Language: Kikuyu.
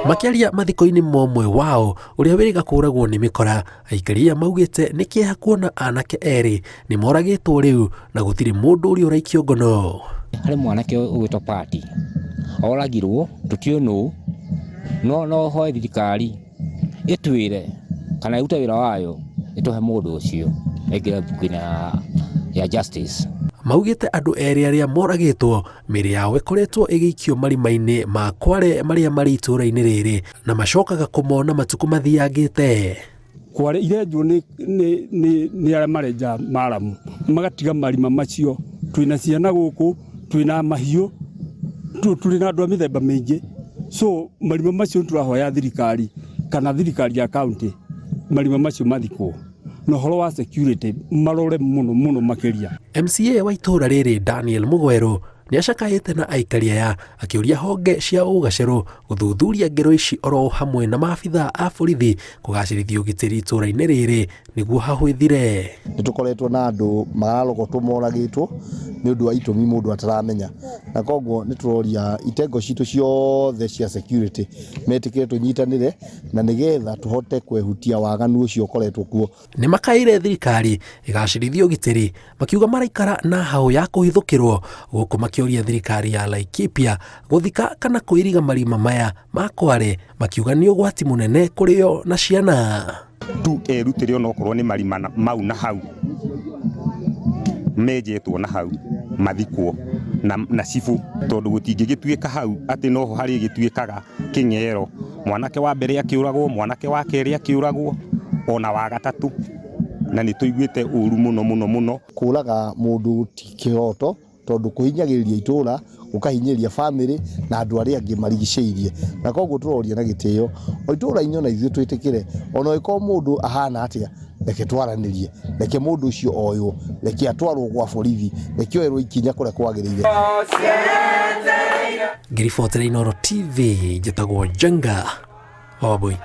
Makĩaria mathiko-inĩ ma ũmwe wao ũrĩa wĩrĩga kũũragwo nĩ mĩkora, aikari aya maugĩte nĩ kĩeha kuona anake erĩ nĩ moragĩtwo rĩu na gũtirĩ mũndũ ũrĩa ũraikio ngono. Harĩ mwanake ũgwĩtwo Pati oragirwo tũtiũĩ nũ, no no hoe thirikari ĩtwĩre kana ĩrute wĩra wayo ĩtũhe mũndũ ũcio aingĩre mbuku-inĩ ya justice. Maugĩte andũ erĩ arĩa moragĩtwo mĩĩrĩ yao ĩkoretwo ĩgĩikio marima-inĩ ma kware marĩa marĩ itũũra-inĩ rĩrĩ na macokaga kũmona matukũ mathiangĩte. Kware irenjwo nĩ nĩ nĩ nĩ arĩa marenja maramu magatiga marima macio. Twĩna ciana gũkũ, twĩna mahiũ, tũrĩ na andũ a mĩthemba mĩingĩ. So marima macio nĩ tũrahoya thirikari kana thirikari ya county marima macio mathikwo. Na ũhoro wa security marore mũno mũno makĩria. MCA wa itũũra rĩrĩ Daniel Mũgwerũ nĩ acakaĩte na aikari aya akĩũria honge cia ũgacerũ gũthuthuria ngero ici oro hamwe na maabithaa a borithi kũgacĩrithia ũgitĩri itũũra-inĩ rĩrĩ nĩguo hahũthire. Nĩ tũkoretwo na andũ mararogotwo moragĩtwo nĩ ũndũ wa itũmi mũndũ ataramenya, na koguo nĩ tũroria itengo citũ ciothe cia security metĩkĩre tũnyitanĩre na nĩgetha tũhote kwehutia waganu ũcio ũkoretwo kuo. Nĩ makaĩire thirikari ĩgacĩrithie ũgitĩri makiuga maraikara na hau ya kũhithũkĩrwo gũkũ makĩũria thirikari ya Laikipia gũthika kana kũiriga marima maya ma Kware makiuga nĩ ũgwati mũnene kũrĩ o na ciana. Tu erutĩre onokorwo nĩ marima mau na hau menjetwo na hau mathikwo na cibũ tondũ gũtingĩgĩtuĩka hau atĩ noho harĩgĩtuĩkaga kĩng'ero mwanake wa mbere akĩũragwo mwanake wa kerĩ akĩũragwo ona wa gatatũ na nĩ tũiguĩte ũru mũno mũno mũno. Kũraga mũndũ ti kĩhoto tondũ kũhinyagĩrĩria itũra, gũkahinyĩrĩria bamĩrĩ na andũ arĩa angĩ marigicĩirie. Na koguo tũroria na gĩtĩo o itũra-inĩ ona ithuĩ twĩtĩkĩre ona ũngĩkorwo mũndũ ahana atĩa, reke twaranĩrie, reke mũndũ ũcio oywo, reke atwarwo gwa borithi, reke oerwo ikinya kũrĩa kwagĩrĩire. Ngĩribotera Inooro TV, njĩtagwo Njenga wa Wambui.